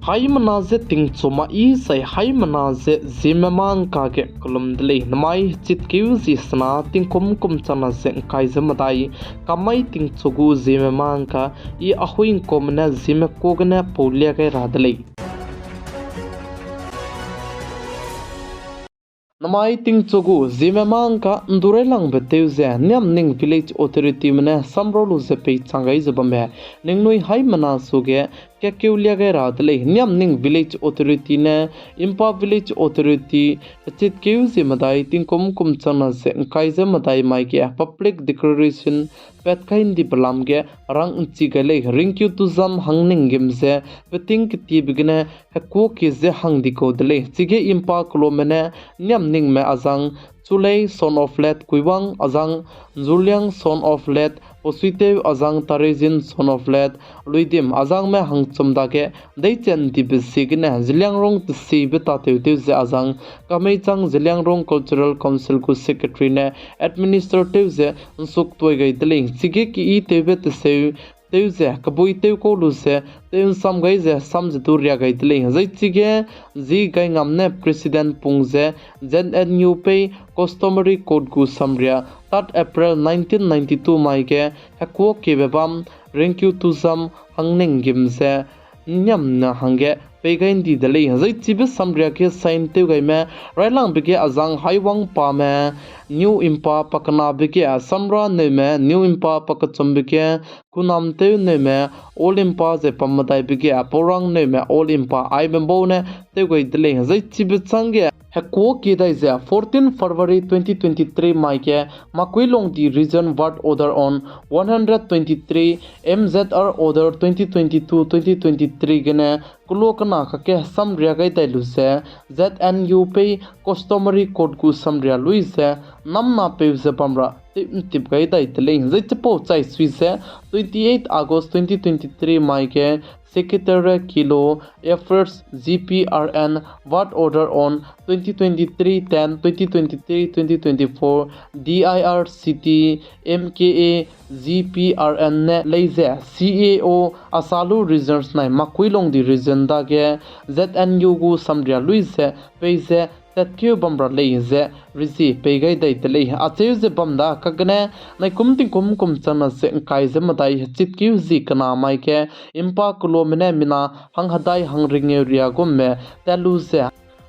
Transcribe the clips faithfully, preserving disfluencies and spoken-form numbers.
Haimena ze tingchu ma i sai haimena ze Zeme mangka ge kelum de lei. Namai chitkeu zi sena tingkum kum changna ze ngkai ze medai, kamai tingchu gu Zeme mangka i ahui ngkume ne Zeme kua gene pau lia gai ra de lei. Namai tingchu gu Zeme mangka Ndureilangbe tew ze Niamning Village Authority me ne samrau lu ze peichang gai ze bamme ningnui haimena suge kakeu lia gai ra de lei. Niamning Village Authority ne Impa Village Authority chitkeu zi medai tingkum kum changna ze ngkai ze medai mai ge public declaration pat kai ndi belam ge rang nchi gai lei. Ringkeu Tuzam Hangning gim ze peting ketibe gene hekuaki ze hang di kau de lei. Chige Impa kelomme ne Niamningme azang Chulei son of late Kuiwang, azang Nzuliang son of late Posuitew, azang Tarezin son of late Luidim, azangme hangchum dage deichen dibe ziegene Zeliangrong tesibe tatew tew ze azang Kameichang Zeliangrong Cultural Council gu secretary ne administer tew ze nsuk tuai gai de lei. Chige ki i tewbe teseu tew ze kebui tew kau lu ze tew nsam gai ze sam ze du ria gai de lei. Zai chige zi gai ngam ne president pung ze Z N U pei customary code gu samria third April nineteen ninety-two mai ge hekuakiebe bam Ringkeu Tuzam Hangning gim ze niamna hangge pei gai ndi de lei. Zai chibe samria ge sign tew gaime Railangbe ge azang Haiwang Pame, New Impa pakenabe ge Samra Neume, New Impa pakechumbe ge Kunamtew Neume, Old Impa ze pam medaibe ge Paurang Neume, Old Impa aibe bau ne tew gai de lei. Zai chibe changge hekuaki dai ze fourteen February twenty twenty-three mai ge Makuilongdi Region Work Order on one hundred twenty-three, M Z R Order twenty twenty-two twenty twenty-three gene kelo kena kakge samria gai dai lu ze Z N U pei customary code gu samria lui ze namna peu ze bamra tew ntip gai dai de lei. Zai chipau chai sui ze twenty-eight August twenty twenty-three mai ge Secretariat Kilo, Efforts G P R N, Work Order on twenty twenty-three ten, twenty twenty-three twenty twenty-four, D I R C T, M K A, G P R N ne lei ze C A O Asalu Regions nai Makuilongdi Region dage Z N U gu samria lui ze pei ze tatkeu bamra lei ze rezi pei gai dai de lei. Acheu ze bam da kagene naikum tingkum kum changna ze ngkai ze medai chitkeu zi kena mai ge Impa kelomme ne mina hanghedai hangringeu ria gumme tat lu ze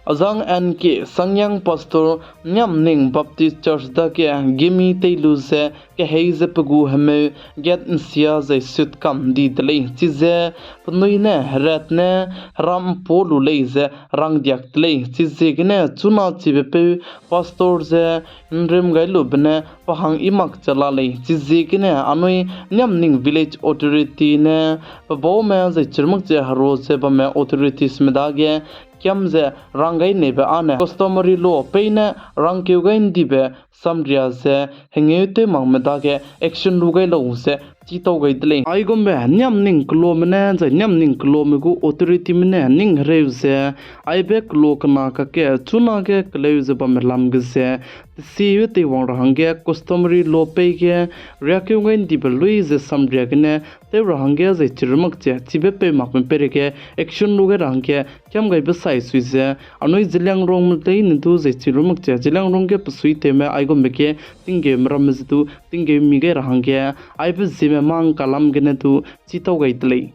azang N K Sangyang Pastor, Niamning Baptist Church dage gimi tei lu ze kehei ze pe gu hemeu gat nsia zai sut kam di de lei. Chize penui ne herat ne heram mpu lu lei ze rangdiak de lei. Chiziegene chuna chibe peu pastor ze nrim gai lube ne pe hang i mak che la lei. Chiziegene anui Niamning Village Authority ne pe baume zai chirmak che hero ze bamme authorities me dage kiam ze rang gai neibe ane customary law pei ne rangkeu gai ndibe samria ze hengeu tew makme dage action lu gai lau ze chitau gai de lei. Aigumbe Niamning kelomme ne zai Niamning kelome gu authority me ne ning hereu ze aibe kelo kena kakge chuna ge keleu ze bamme lam ge ze tesibe teiwang ra hangge customary law pei ge riakeu gai ndibe lui ze samria gene tew ra hangge zai chirumak che chibe peu makme peireige action lu gai ra hangge kiam gaibe sai sui ze anui Zeliangrongme leine du zai chirumak che Zeliangrong ge pesuitewme aigumbe ge tinggeume ramme ze du tinggeu mi gai ra hangge aibe Zeme mangka lam gene du chitau gai de lei.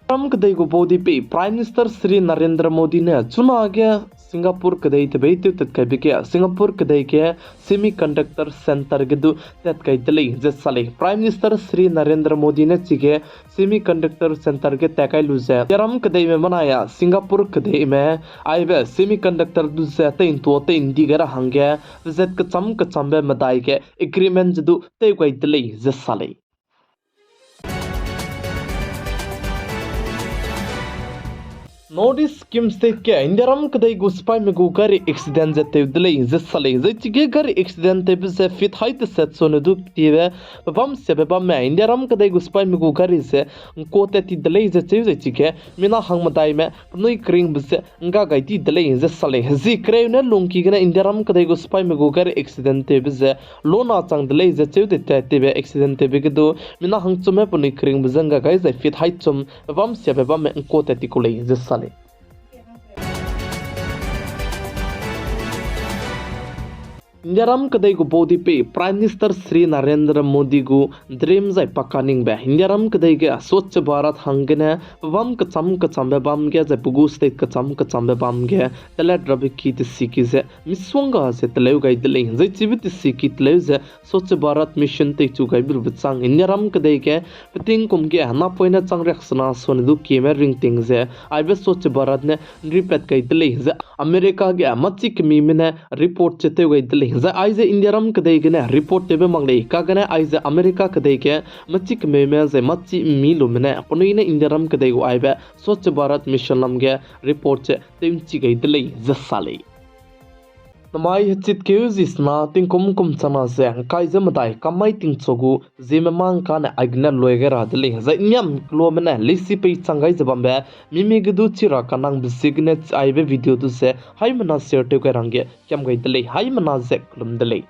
Ram kedei gu baudi pei Prime Minister Shri Narendra Modi ne chuna ge Singapore kedei tebeitew tat kaibe ge Singapore kedei ge semiconductor center ge du tat kai de lei ze sa lei. Prime Minister Shri Narendra Modi ne chige semiconductor center ge tat kai lu ze Yaram kedeime benai a Singapore kedeime aibe semiconductor du ze tei ntua tei ndi gai ra hangge pezat kecham kechambe medai ge agreement ze du tew gai de lei ze sa lei. North East Sikkim State ge Indiaram kedei gu sipaime gu gari accident ze tew de lei ze sa lei. Zai chige gari accident tewbe ze feet hai teset sone du tiebe pebam siabe bamme Indiaram kedei gu sipaime gu gari ze ngkua tat ti de lei ze cheu zai chige mina hang medaime penui keringbe ze ngga gai di de lei ze sa lei. Zi kereu ne lungki gene Indiaram kedei gu sipaime gu gari accident tewbe ze lona chang de lei ze cheu de tat tibe accident tewbe ge du mina hangchumme penui keringbe ze ngga gai zai feet hai chum pebam siabe bamme ngkua tat ti ku lei ze sa lei. Indiaram kedei gu baudi pei Prime Minister Shri Narendra Modi gu dream zai paka ningbe Indiaram kedei ge Swachh Bharat hanggene pebam kecham kechambe bam ge zai pe gu state kecham kechambe bam ge telat rabe ki tesiki ze misongga ze teleu gai de lei. Zai chibe tesiki teleu ze Swachh Bharat Mission teichu gaibe lube chang Indiaram kedei ge peting kum ge napoine chang riaksena sone du kieme ringting ze aibe Swachh Bharat ne nripat gai de lei ze America ge machi kemime ne report che tew gai de lei. Zai aize Indiaram kedei gene report tewbe mak lei, kagene aize America kedei ge machi kemime zai machi mi lume ne penui ne Indiaram kedei gu aibe Swachh Bharat Mission lam ge report che tew nchi gai de lei ze sa lei. Namai hechitkeu zi sena tingkum kum chana ze ngkai ze medai kamai tingchu gu ziemme mangkane aigene lui gai ra de lei. Zai niam keluame ne leisi pei chang gai ze bambe mimi ge du chi ra kanangbe ziegene aibe video du ze haimena share tew gai rangge kiam gai de lei, haimena ze kelum de lei.